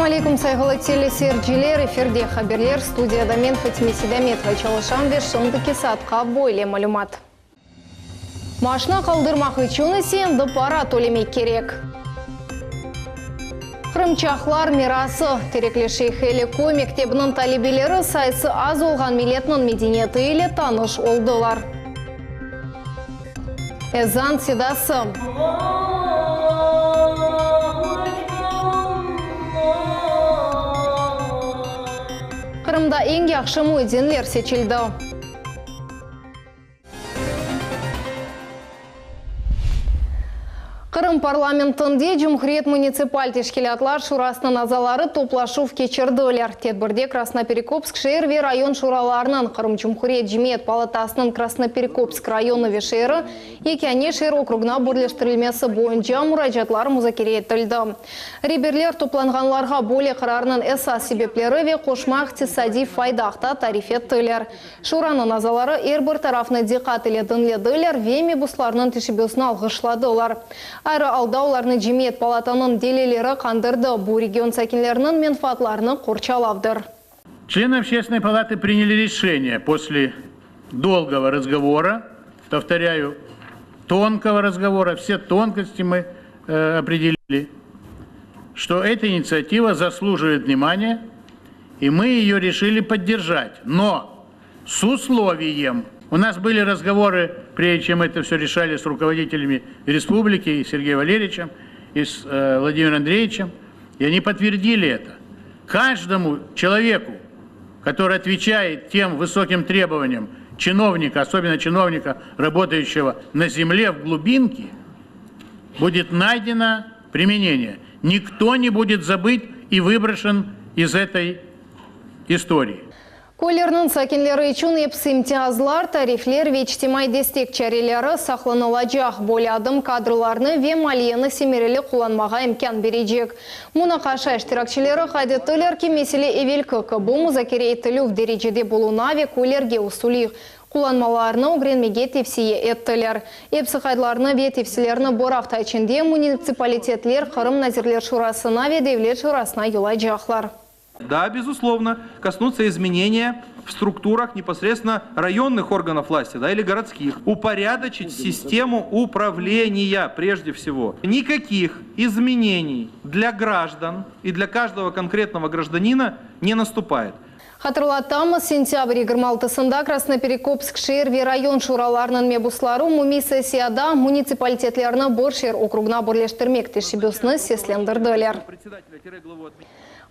Aleykum, sayğılı teleseyirciler! Efirde haberler, studiyada men, Fatime Sedametova, çalışam ve şimdiki saatqa böyle malümat. Maşna qaldırmaq içün ise endi para tölemek kerek. Qırımçaqlar mirası, Terekli Şeyheli köy mektebiniñ talebeleri sayısı az olğan milletniñ medeniyeti ile tanış oldılar. Ezan sedası. Qırımda eñ yahşı müezzinler seçildi. Qırım parlamentinde Cumhuriyet munitsipal teşkilâtlar şurasınıñ azaları toplaşuv keçirdiler. Tedbirde Krasnoperekopsk şeer ve rayon şuralarınıñ, Qırım Cumhuriyet Cemiyet palatasınıñ Krasnoperekopsk rayonı ve şeeri yekâne şeer okrugına birleştirilmesi boyunca muracaatlar muzakere etildi. Reberler toplanğanlarğa böyle qararnıñ esas sebepleri ve qoşma iqtisadiy fayda aqta tarif ettiler. Şuranıñ azaları er bir tarafnı diqqat ile diñlediler ve mebuslarnıñ teşebbüsini alğışladılar. Ayrı alda olarnı Cemiyet palatanıñ delilleri qandırdı, bu region sakinleriniñ menfaatlarını qorçalavdır. Члены Общественной палаты приняли решение после долгого разговора, повторяю, тонкого разговора, все тонкости мы определили, что эта инициатива заслуживает внимания, и мы ее решили поддержать, но с условием. У нас были разговоры, прежде чем это все решали с руководителями республики, и Сергеем Валерьевичем, и с э, Владимиром Андреевичем, и они подтвердили это. Каждому человеку, который отвечает тем высоким требованиям чиновника, особенно чиновника, работающего на земле в глубинке, будет найдено применение. Никто не будет забыт и выброшен из этой истории. Köylerniñ sakinleri içün episi imtiyazlar, tarifler ve içtimaiy destek çareleri saqlanılacaq. Böyle adım kadrolarnı ve maliyeni semereli qullanmağa imkân berecek. Munaqaşa iştirakçileri qayd ettiler ki, mesele evelki kibi muzakere etilüv derecede buluna ve köylerge usuliy qullanmalarnı ögrenmege tevsiye ettiler. Epsi qaydlarnı ve tevsilerni bir afta içinde munitsipalitetler Qırım Nazirler Şurasına ve Devlet Şurasına yollaycaqlar. Да, безусловно, коснутся изменения в структурах непосредственно районных органов власти, да, или городских. Упорядочить систему управления прежде всего. Никаких изменений для граждан и для каждого конкретного гражданина не наступает. Hatırlatamız, sentâbr yigirmi altısında Krasnoperekopsk şeer ve rayon şuralarınıñ mebusları umumiy sessiyada munitsipalitetlerni bir şeer okrugına birleştirmek teşebbüsini seslendirdiler.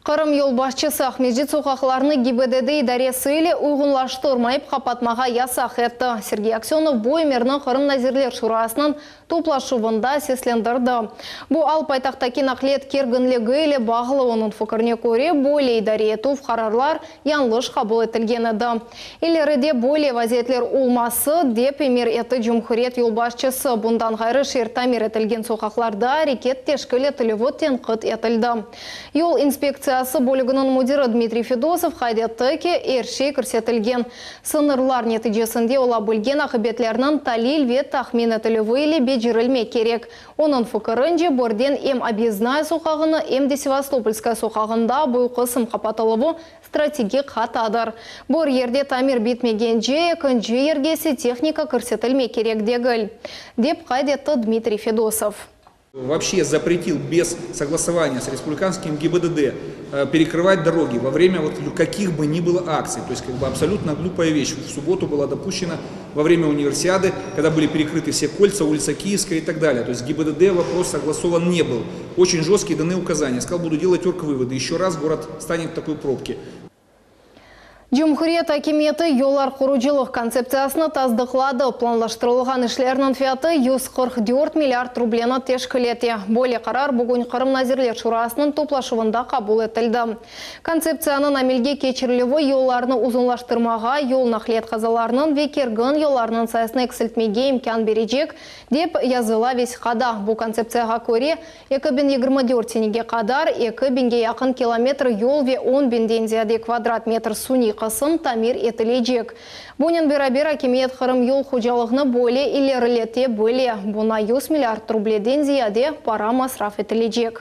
Qırım yolbaşçısı Aqmescit soqaqlarını GİBDD idaresi ile uyğunlaştırmayıp qapatmağa yasaq etti. Sergey Aksönov bu emirni Qırım Nazirler Şurasınıñ toplaşuvında seslendirdi. Bu al paytahtaki naqliyat kerginligi ile bağlı. Onıñ fikirine köre, böyle idare etüv qararlar yañlış qabul etilgen edi. İleride böyle vaziyetler olması, dep emir etti cumhuriyet yolbaşçısı. Bundan ğayrı, şeer tamir etilgen soqaqlarda areket teşkil etilüvi tenqit etildi. Yol inspektsiyası bölüginiñ müdiri Dmitriy Fedosov qayd etti ki, er şey kirsetilgen sıñırlar neticesinde ola bilgen aqibetlerniñ talil ve tahmin etilüvi ile becerilmek kerek. Onıñ fikirince, birden em Obyezdnaya soqağını, em de Sevastopolskaya soqağında bu qısım qapatıluvı strategik hatadır. Bir yerde tamir bitmegence, ekinci yerge ise tehnika kirsetilmek kerek degil, dep qayd etti Dmitriy Fedosov. Вообще запретил без согласования с республиканским ГИБДД перекрывать дороги во время вот каких бы ни было акций. То есть как бы абсолютно глупая вещь. В субботу была допущена во время универсиады, когда были перекрыты все кольца, улица Киевская и так далее. То есть ГИБДД вопрос согласован не был. Очень жесткие даны указания. Сказал, буду делать орг-выводы. Еще раз город станет в такой пробке. Cumhuriyet akimiyeti yollar qurucılıq kontseptsiyasını tasdıqladı. Planlaştırılğan işlerniñ fiyatı 144 milliard rubleni teşkil ete. Böyle qarar bugün Qırım Nazirler Şurasınıñ toplaşuvında qabul etildi. Kontseptsiyanıñ amelge keçirilüvi yollarnı uzunlaştırmağa, yol naqliyat qazalarınıñ ve kergin yollarnıñ sayısını eksiltmege imkân berecek, dep yazıla vesiqada. Bu kontseptsiyağa köre, 2024 senege qadar eki biñge yaqın kilometr yol ve on biñden ziyade kvadrat metr suniy qısım tamir etilecek. Bunen beraber akimiyet Qırım yol hocalığını böyle ilerilete bile, buña yüz milliard rubleden ziyade para masraf etilecek.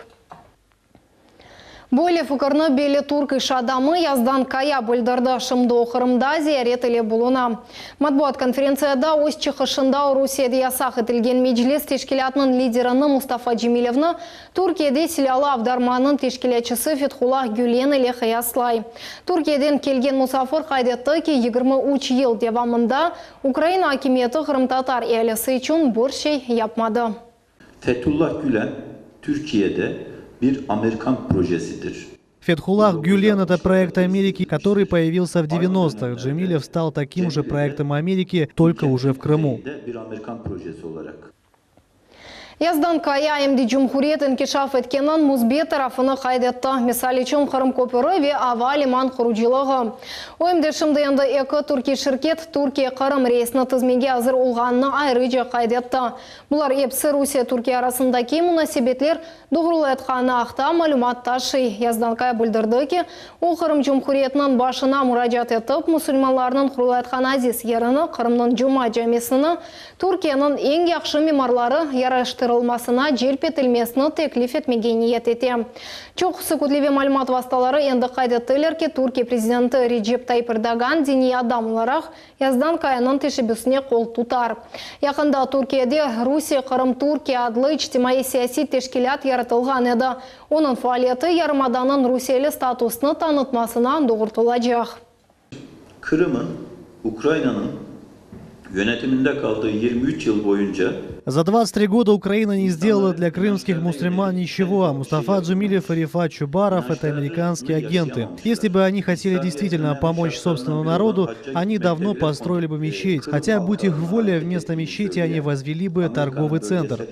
Böyle fikirni belli türk iş adamı Yazdan Kaya bildirdi. Şimdi o Qırımda ziyaret ile buluna. Matbuat konferentsiyada öz çıqışında o Rusiyede yasaq etilgen Meclis teşkilâtınıñ liderini Mustafa Cemilevni Türkiyede silâlı avdarmanıñ teşkilâtçısı Fethullah Gülen ile qıyaslay. Türkiyeden kelgen musafir qayd etti ki, 23 yıl devamında Ukraina akimiyeti qırımtatar ealisi içün bir şey yapmadı. Fethullah Gülen Türkiye'de bir Amerikan projesidir. Фетхуллах Гюлен – это проект Америки, который появился в 90-х. Джемилев стал таким же проектом Америки, только уже в Крыму. Bir Amerikan projesi olarak. Yazdan Kaya em de cumhuriyet inkişaf etkeniniñ müsbet tarafını qayd etti. Misal içün Qırım köpüri ve ava liman qurucılığı. O em de şimdi endi eki türkiy şirket Türkiye-Qırım reysini tizmege azır olğanını ayrıca qayd etti. Bular episi Rusiye-Türkiye arasındaki munasebetler doğrulayatqanı aqta malümat taşıy. Yazdan Kaya bildirdi ki, o Qırım Cumhuriyetiniñ başına muracaat etip, musulmanlarnıñ qurulayatqan aziz yerini, Qırımnıñ Cuma camisini, Türkiyeniñ eñ yahşı mimarları yaraştırılmasına celp etilmesini teklif etmege niyet ete. Çoqusı kütleviy malümat vastaları endi qayd ettiler ki, Türkiye prezidenti Recep Tayyip Erdoğan diniy adam olaraq Yazdan Kayanıñ teşebbüsine qol tutar. Yaqında Türkiyede Rusiye Qırım Türkiye adlı içtimaiy-siyasiy teşkilât yaratılğan edi. Onıñ faaliyeti yarımadanıñ rusiyeli statusını tanıtmasına doğrultılacaq. Kırım'ın Ukrayna'nın yönetiminde kaldığı 23 yıl boyunca За 23 года Украина не сделала для крымских мусульман ничего, а Мустафа Джемилев и Рефат Чубаров – это американские агенты. Если бы они хотели действительно помочь собственному народу, они давно построили бы мечеть. Хотя, будь их воля, вместо мечети они возвели бы торговый центр.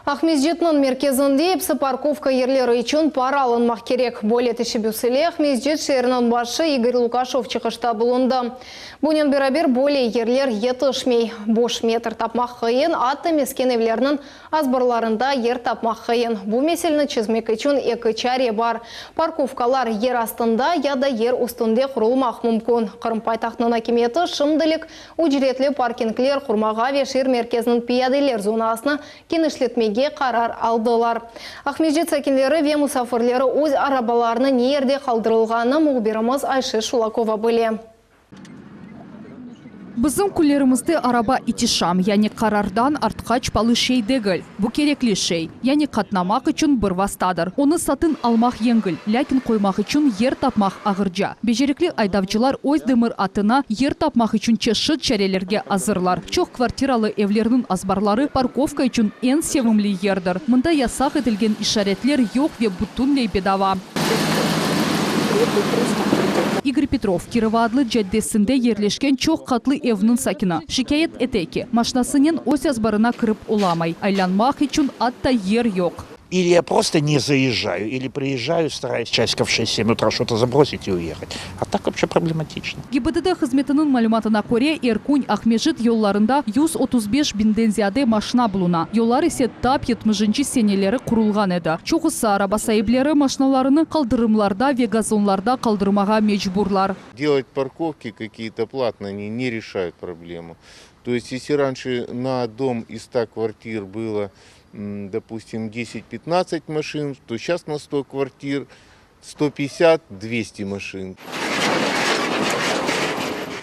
Aqmescitniñ merkezinde episi parkovka yerleri içün para alınmaq kerek. Böyle teşebbüs ile Aqmescit şeeriniñ başı İgor Lukaşev çıqışta bulundı. Bunen beraber böyle yerler yetişmey. Boş metr tapmaq qıyın, atta mesken evlerniñ azbarlarında yer tapmaq qıyın. Bu meseleni çezmek içün eki çare bar, parkovkalar yer astında ya da yer üstünde qurulmaq mümkün. Qırım paytahtınıñ akimiyeti şimdilik ücretli parkingler qurmağa ve şeer merkeziniñ piyadeler zonasını kenişletmege qarar aldılar. Aqmescit sakinleri ve musafirleri öz arabalarını ne yerde qaldırılğanını mühbirimiz Ayşe Şulakova bile. Bizim künlerimizde araba itişam, yani qarardan artqaç palı şey degil. Bu kerekli şey, yani qatnamaq içün bir vastadır. Onı satın almaq yengil, lâkin qoymaq içün yer tapmaq ağırca. Becerikli aydavcılar öz demir atına yer tapmaq içün çeşit çarelerge azırlar. Çoq kvartiralı evlerniñ azbarları parkovka içün eñ sevimli yerdir. Mında yasaq etilgen işaretler yoq ve bütünley bedava. İgor Petrov, Kirova adlı caddesinde yerleşken çoq qatlı evniñ sakini, şikâyet ete ki, maşnasınen öz azbarına kirip olamay, aylanmaq içün atta yer yoq. Ili ya prosto ne zaezjаю, ili priezjаю, starаюсь часиков в шесть-семь утра что-то забросить и уехать. А так вообще проблематично. GİBDD hızmetiniñ malümatına köre, er kün Aqmescit yollarında 135 biñden ziyade maşna buluna, yollar ise tap yetmişinci seneleri qurulğan edi. Çoqusı araba saipleri maşnalarını qaldırımlarda ve gazonlarda qaldırmağa mecburlar. Делать парковки какие-то платные, они не решают проблему. То есть, если раньше на дом из 100 квартир было, допустим, 10-15 машин, то сейчас на 100 квартир 150-200 машин.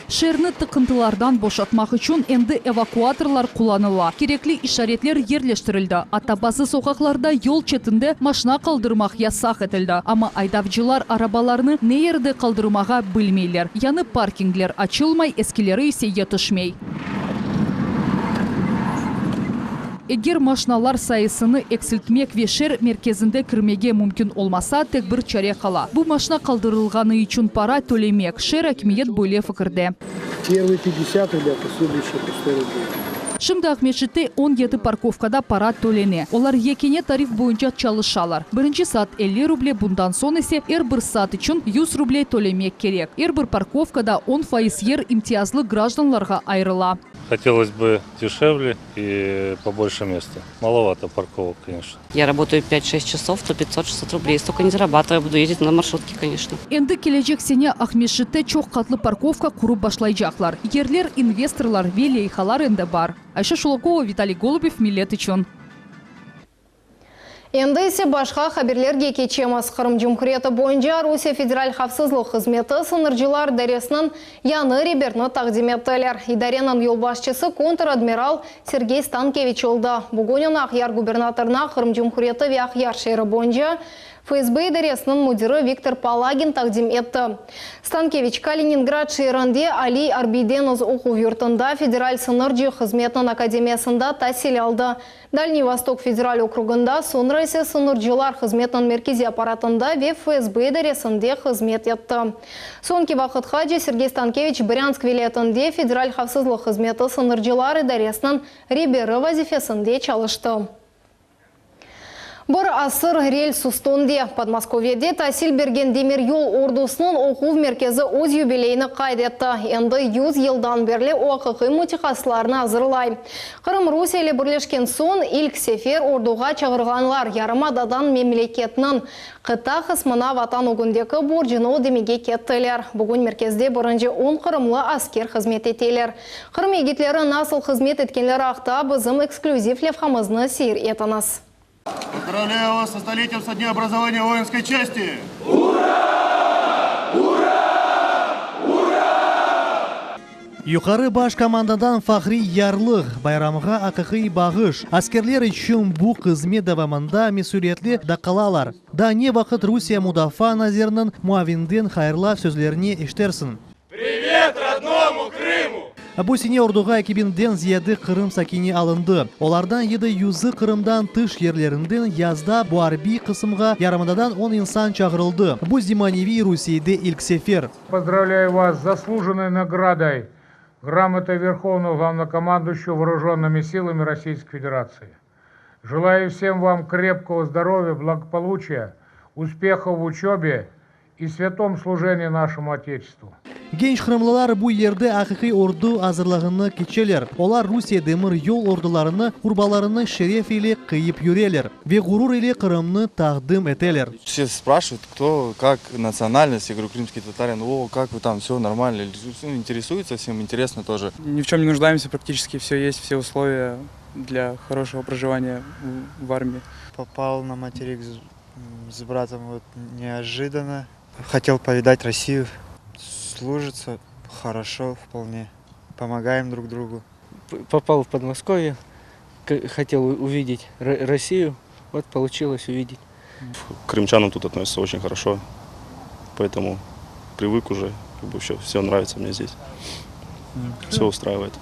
Şeerni tıqıntılardan boşatmaq içün endi evakuatorlar qullanıla, kerekli işaretler yerleştirildi, atta bazı soqaqlarda yol çetinde maşna qaldırmaq yasaq etildi. Amma aydavcılar arabalarını ne yerde qaldırmağa bilmeyler, yañı parkingler açılmay, eskileri ise yetişmey. Eger maşnalar sayısını eksiltmek ve şeer merkezinde kirmege mümkün olmasa, tek bir çare qala, bu maşna qaldırılğanı içün para tölemek, şeer akimiyet böyle fikirde. Первые 50 рублей, последующие по 100 рублей. Şimdi Aqmescitte 17 parkovkada para tölene. Olar yekâne tarif boyunca çalışalar. Birinci saat 50 ruble, bundan soñ ise er bir saat içün 100 ruble tölemek kerek. Er bir parkovkada 10% yer imtiyazlı grajdanlarğa ayırıla. Хотелось бы дешевле и побольше места. Маловато парковок, конечно. Я работаю 5-6 часов, то 500-600 рублей. Столько не зарабатываю, буду ездить на маршрутке, конечно. Endi kelecek sene Aqmescitte çoq qatlı parkovka qurıp başlaycaqlar. Yerler, investorlar ve leyhalar endi bar. Ayşe Şulakova, Vitaliy Golubev, Millet içün. Endi ise başqa haberlerge keçemiz. Qırım Cumhuriyeti boyunca Rusiye Federal havfsızlıq hızmeti sıñırcılar idaresiniñ yañı reberini taqdim ettiler. İdareniñ yolbaşçısı kontr-admiral Sergey Stankeviç oldı. Bugün onı Aqyar gubernatorına Qırım Cumhuriyeti ve Aqyar şeeri boyunca FSB idaresiniñ müdiri Viktor Palagin taqdim etti. Stankeviç Kaliningrad şeerinde Aliy arbiy-deñiz oquv yurtunda Federal sıñırcı hızmetiniñ akademiyasında tasil aldı. Dalniy Vostok federal okrugında, soñra ise sıñırcılar hızmetiniñ merkeziy apparatında ve FSB idaresinde hızmet etti. Soñki vaqıtqace Sergey Stankeviç Brânsk vilâyetinde Federal havfsızlıq hızmeti sıñırcılar idaresiniñ reberi vazifesinde çalıştı. Bir asır rels üstünde, Podmoskovyede tasil bergen demiryol ordusınıñ oquv merkezi öz yubileyini qayd etti. Endi yüz yıldan berli o aqiqiy mütehassıslarnı azırlay. Qırım Rusiye ile birleşken soñ, ilk sefer orduğa çağırğanlar yarımadadan memleketniñ qıta qısmına Vatan ögündeki borcunı ödemege kettiler. Bugün merkezde birinci on qırımlı asker hızmet eteler. Qırım yigitleri nasıl hızmet etkenleri aqta bizim eksklüziv levhamıznı seyir etiñiz. Pozdravlâyu vas со stoletiем со dnâ obrazovaniya voinskoy çasti! Ura! Ura! Ura! Yuqarı Baş Komandadan fahriy yarlıq, bayramğa aqiqiy bağış. Askerler içün bu hızmet devamında mesüliyetli daqqalalar. Daa ne vaqıt Rusiye mudafaa naziriniñ muavinden hayırlav sözlerini eşitersiñ? Privet rodnomu Krımu! Bu sene orduğa eki biñden ziyade Qırım sakini alındı. Olardan yedi yüzü Qırımdan tış yerlerinden, yazda bu arbiy qısımğa yarımadadan on insan çağırıldı. Bu zemaneviy Rusiyede ilk sefer. Pozdravlâyu vas s zaslujennoy nagradoy, Gramotoy Verhovnogo Glavnokomanduyuşçego Voorujennımi Silami Rossiyskoy Federatsii. Желаю всем вам крепкого здоровья, благополучия, успехов в учебе и святом служении нашему Отечеству. Genç qırımlılar bu yerde aqiqiy ordu azırlığını keçeler. Olar Rusiye demir yol ordularını urbalarını şeref ile kıyip yüreler ve ğurur ile Qırımnı taqdim eteler. Все спрашивают, кто, как, национальность, я говорю, крымский татарин, о, как вы там, все нормально, интересуются, всем интересно тоже. Ни в чем не нуждаемся, практически все есть, все условия для хорошего проживания в армии. Попал на материк с братом вот неожиданно. Хотел повидать Россию. Служится хорошо вполне. Помогаем друг другу. Попал в Подмосковье, хотел увидеть Россию, вот получилось увидеть. К крымчанам тут относятся очень хорошо, поэтому привык уже, как бы все, все нравится мне здесь, все устраивает.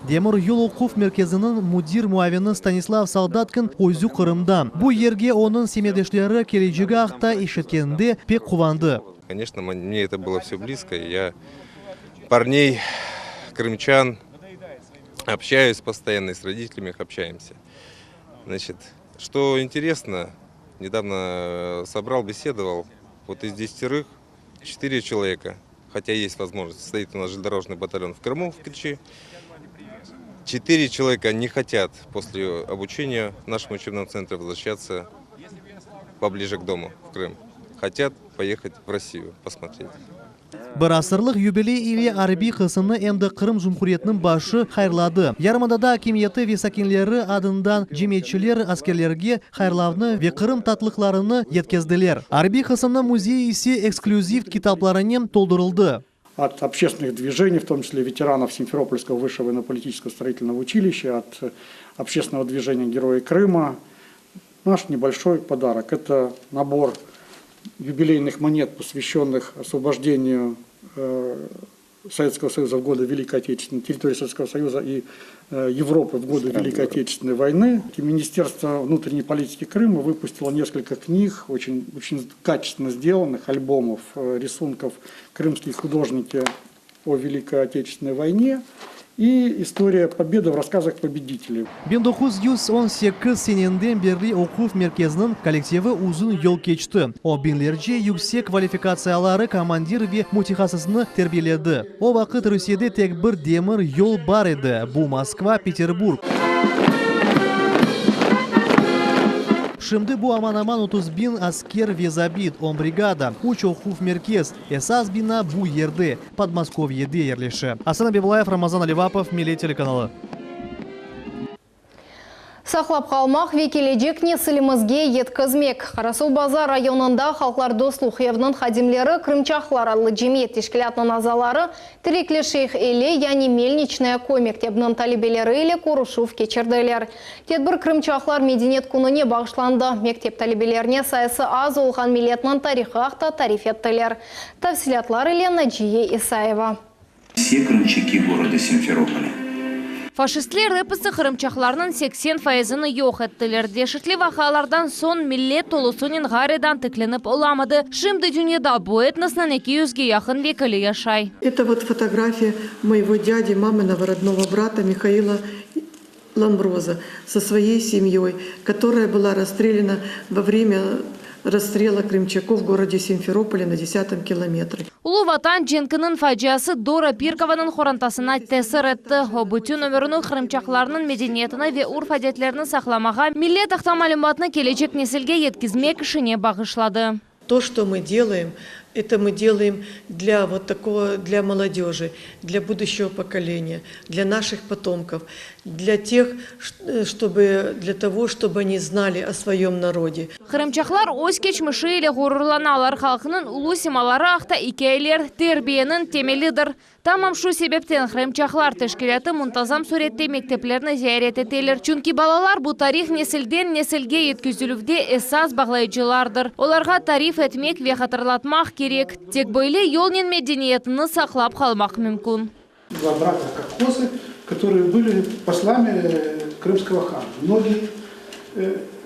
Demir yol oquv merkeziniñ müdir muavini Stanislav Soldatkin özü Qırımdan. Bu yerge onıñ semetdeşleri kelecegi aqta eşitkeninde pek quvandı. Конечно, мне это было все близко. Я парней, крымчан, общаюсь постоянно, и с родителями их общаемся. Значит, что интересно, недавно собрал, беседовал, вот из десятерых четыре человека, хотя есть возможность, стоит у нас железнодорожный батальон в Крыму, в Керчи, четыре человека не хотят после обучения в нашем учебном центре возвращаться поближе к дому, в Крым. Хотят поехать в Россию посмотреть. Bir asırlıq yubiley ile arbiy qısımnı endi Qırım Cumhuriyetiniñ başı hayırladı. Yarımadada akimiyeti ve sakinleri adından cemiyetçiler askerlerge hayırlavnı ve Qırım tatlıqlarını yetkizdiler. Arbiy qısımnıñ müzeyi ise eksklüziv kitaplarınen toldurıldı. От общественных движений, в том числе ветеранов Симферопольского высшего военно-политического строительного училища, от общественного движения «Герои Крыма». Наш небольшой подарок – это набор юбилейных монет, посвященных освобождению э, Советского Союза в годы Великой Отечественной, территории Советского Союза и э, Европы в годы Великой Отечественной войны. И Министерство внутренней политики Крыма выпустило несколько книг, очень, очень качественно сделанных, альбомов, э, рисунков «Крымские художники о Великой Отечественной войне» и «История победы в рассказах победителей». 1918 seneden berli oquv merkeziniñ kollektivi uzun yol keçti. O, biñlerce yüksek kvalifikatsiyalı komandir ve mütehassısnı terbiyeledi. O vaqıt Rusiyede tek bir demir yol bar edi, bu Moskva-Peterburg. Şimdi bu aman-aman 30 biñ asker ve zabit, on brigada, üç oquv merkez, esas bina bu yerde, Podmoskovyede yerleşe. Asan Abibulayev, Ramazan Alivapov, Millet telekanalı. Saqlap qalmaq ve kelecek nesilimizge yetkizmek. Qarasuvbazar rayonında Halqlar dostluq eviniñ hadimleri Krımçaqlar adlı cemiyet teşkilâtınıñ azaları Terekli Şeyh Eli, yani Melniçnaya köy mektebiniñ talebeleri ile körüşüv keçirdiler. Tedbir Krımçaqlar medeniyet kününe bağışlandı. Mektep talebelerine sayısı az olğan milletniñ tarihı aqta tarif ettiler. Tafsilâtlar ile Naciye İsayeva. Vse krımçaki goroda Simferopolya. Faşistler episi qırımçaqlarnıñ 80 fayızını yoq ettiler. Deşetli vaqialardan soñ millet tolusınen ğayrıdan tiklenip olamadı. Şimdi dünyada bu etnosnıñ eki yüzge yaqın vekili yaşay. Это вот фотография моего дяди, маминого родного брата Михаила Ломброза со своей семьей, которая была расстреляна во время расстрела крымчаков в городе Симферополе на десятом километре. Ulu Vatan cenkiniñ faciası Dora Pirkovanıñ qorantasına tesir etti. O, bütün ömürini qırımçaqlarnıñ medeniyetini ve urf-adetlerini saqlamağa, millet aqta malümatnı kelecek nesilge yetkizmek işine bağışladı. То, что мы делаем, это мы делаем для вот такого, для молодежи, для будущего поколения, для наших потомков, для тех, чтобы, для того, чтобы они знали о своем народе. Qırımçaqlar öz keçmişi ile ğururlanalar, halqınıñ ulu simaları aqta ikâyeler terbiyeniñ temelidir. Tamam şu sebepten Qırımçaqlar teşkilâtı muntazam sürette mekteplerni ziyaret eteler, çünki balalar bu tarih nesilden nesilge yetkizilüvde esas bağlayıcılardır. Olarğa tarif etmek ve hatırlatmaq kerek. Tek böyle yolnen medeniyetni saqlap qalmaq mümkün. Два брата Кокозы, которые были послами крымского хана. Многие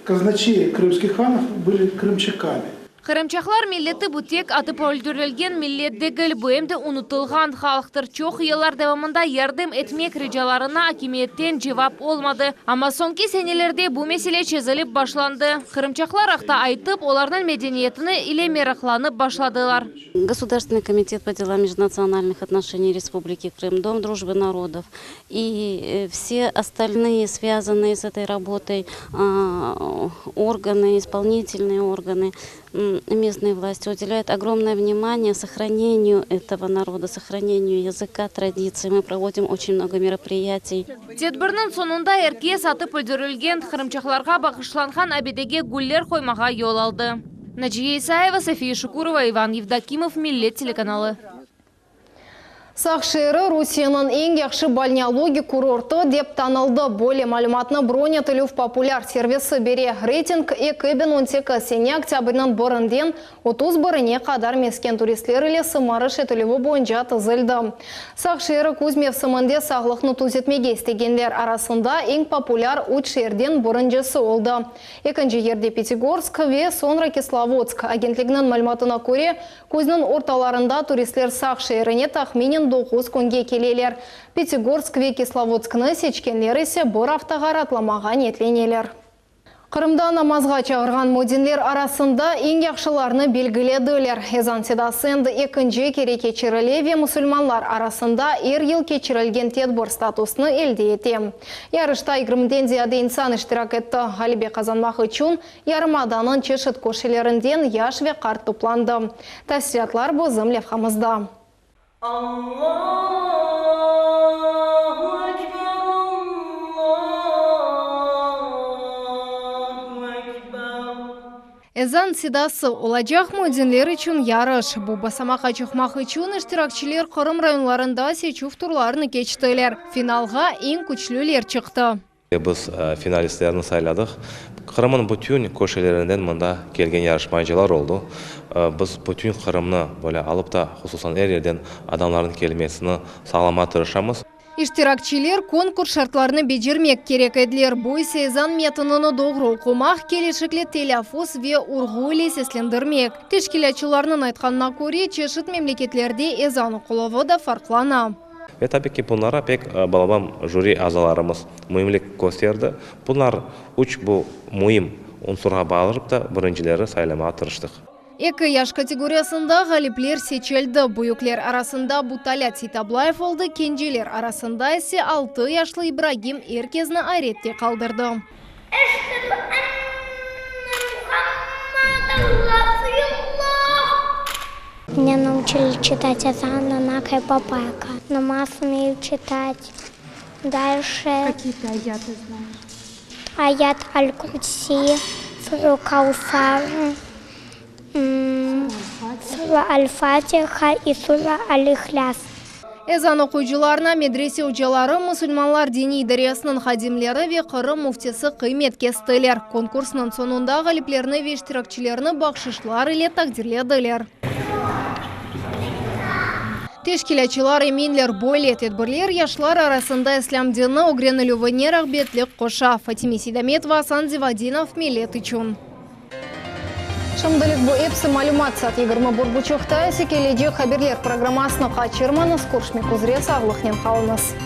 казначеи крымских ханов были крымчаками. Qırımçaqlar milleti bu tek atıp öldürilgen millet degil, bu em de unutılğan halqtır. Çoq yıllar devamında yardım etmek ricalarına akimiyetten cevap olmadı. Amma soñki senelerde bu mesele çezilip başlandı. Qırımçaqlar aqta aytıp, olarnıñ medeniyetini ile meraqlanıp başladılar. Государственный комитет по делам межнациональных отношений Республики Крым, Дом дружбы народов и все остальные связанные с этой работой органы, исполнительные органы местной власти уделяют огромное внимание сохранению этого народа, сохранению языка, традиций. Мы проводим очень много мероприятий. Tedbirniñ soñunda er kes atıp öldürilgen qırımçaqlarğa bağışlanğan abidege güller qoymağa yol aldı. Naciye İsayeva, Safiye Şukurova, İvan Yevdokimov, Millet telekanalı. Saq şeeri Rusiyeniñ eñ yahşı balneologik kurortı dep tanıldı. Böyle malümatnı bron etilüv populâr servisi bere. Reyting 2018 sene oktâbrniñ birinden 31-ine qadar mesken turistler ile sımarış etilüvi boyunca tizildi. Saq şeeri küz mevsiminde sağlıqnı tüzetmege istegenler arasında eñ populâr üç şeerden birincisi oldı. Ekinci yerde Pyatigorsk ve soñra Kislovodsk. Agentlikniñ malümatına köre, küzniñ ortalarında turistler Saq şeerine tahminen doquz künge keleler. Pyatigorsk ve Kislovodsknı seçkenler ise bir aftağa ratlamağa niyetleneler. Qırımda namazğa çağırğan müedzinler arasında eñ yahşılarnı belgilediler. Ezan sedası endi ekinci kere keçirile ve musulmanlar arasında er yıl keçirilgen tedbir statusını elde ete. Yarışta yigirmiden ziyade insan iştirak etti. Ğalebe qazanmaq içün yarımadanıñ çeşit köşelerinden yaş ve qart toplandı. Tafsilâtlar bizim levhamızda. Allahu Ekber, Allahu Ekber. Ezan sedası, olacaq müedzinler içün yarış. Bu basamaqqa çıqmaq içün iştirakçiler Qırım rayonlarında seçüv turlarını keçtiler. Finalğa eñ küçlüler çıqtı. Biz finalistlerni sayladıq. Qırımnıñ bütün köşelerinden mında kelgen yarışmacılar oldı. Biz bütün Qırımnı böyle alıp da, hususan er yerden adamlarnıñ kelmesini sağlamağa tırışamız. İştirakçiler konkurs şartlarını becermek kerek ediler, bu ise ezan metinini doğru oqumaq, kelişikli telâffuz ve urğu ile seslendirmek. Teşkilâtçılarnıñ aytqanına köre, çeşit memleketlerde ezan oquluvı da farqlana. Ve tabi ki, bunlara pek balaban jüri azalarımız müimlik kösterdi. Bunlar üç bu müim unsurğa bağırıp da birincileri saylamağa tırıştıq. Eki yaş kategoriyasında ğalipler seçildi. Büyükler arasında bu Talât Seytablayev oldı, kenceler arasında ise altı yaşlı İbragim er kezni ayrette qaldırdı. Eşhedü enne Muhammaden Rasulullah. Menya naучили çitat ezan anaka i babaka. Namaz umeyu çitat. Dalşe. Kakiye tı ayatı znayeş? Ayat al-Kürsi, Sure Kavsar, Sure al-Fatiha i Sure al-İhlâs. Ezan oquyıcılarına medrese ocaları, musulmanlar diniy idaresiniñ hadimleri ve Qırım müftisi qıymet kestiler. Konkursnıñ soñunda ğaliplerni ve iştirakçilerni bahşışlar ile taqdirlediler. Teşkilâtçılar eminler, böyle tedbirler yaşlar arasında islâm dini ögrenilüvine rağbetlik qoşa. Fatime Seydametova, Asan Zivadinov, Millet içün. Şimdilik bu episi malümat. Saat 21 buçuqta ise kelecek haberler programmasını qaçırmañız. Körüşmek üzre, sağlıqnen qalıñız.